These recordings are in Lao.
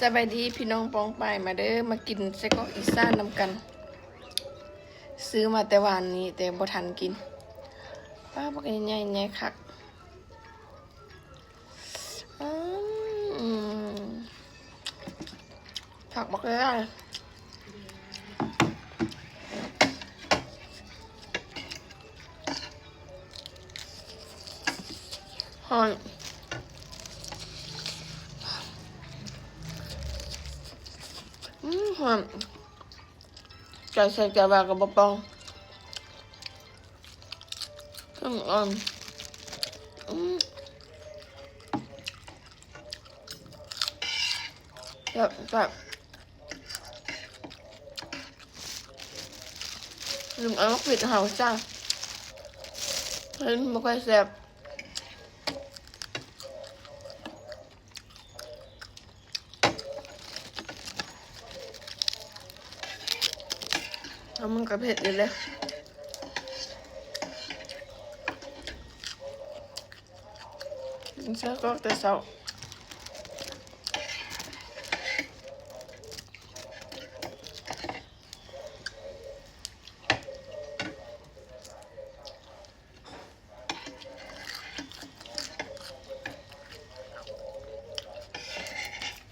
ສະບາຍດີພີ່ນ້ອງປ້ອງປາຍ ມາເດີ ມາກິນໄສ້ກອກອີສານນຳກັນ. ຊື້ມາແຕ່ວານນີ້ ແຕ່ບໍ່ທັນກິນ. ປ້າ ບັກໃຫຍ່ໆ ໃຫຍ່ຄັກ. ອືມ ຜັກບັກຫຼາຍ. ຮ້ອນ. ອືມ ຮ້ອນ. ໃຈໃສ່ໃຈວ່າກໍບໍ່ປ່ອງ. ອືມ ອືມ ແຊບ ແຊບ. ລືມເອົາໝາກເຜັດໃຫ້ເຮົາຊະ ເພິ່ນບໍ່ຄ່ອຍແຊບ. ແລ້ວມັນກໍເຜັດຢູ່ເດ້. ກິນໄສ້ກອກແຕ່ເຊົ້າ.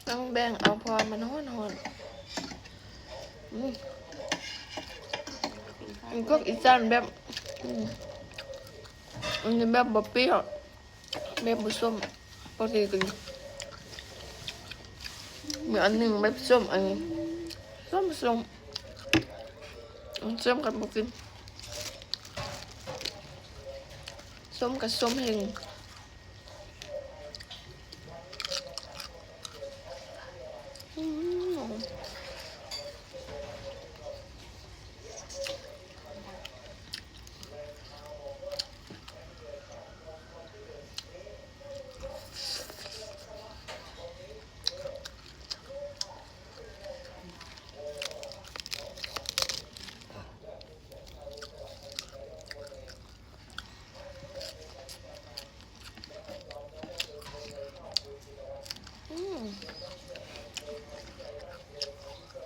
ຕ້ອງແບ່ງເອົາ ເພາະວ່າມັນຮ້ອນໆ. ອືມ ກິນກອກອີສານແບບ ອືມ ອັນນີ້ແບບບໍ່ປ່ຽວ ແບບບໍ່ສົ້ມ ປົກກະຕິກິນ ມີອັນໜຶ່ງແບບສົ້ມ ອັນນີ້ສົ້ມໆ ສົ້ມກໍບໍ່ກິນ ສົ້ມກໍສົ້ມແຮງ. ອືມ ອືມ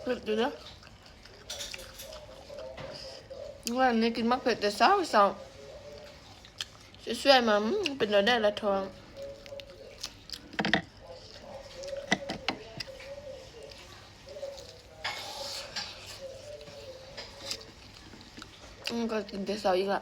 ເຜັດຢູ່ເດີ. ມື້ວານນີ້ກິນໝາກເຜັດແຕ່ເຊົ້າໆ ຊ່ວຍໆ ມາ ອືມ ເປັນແນວໃດລະທ້ອງ. ອືມ ກໍກິນແຕ່ເຊົ້າອີກລະ.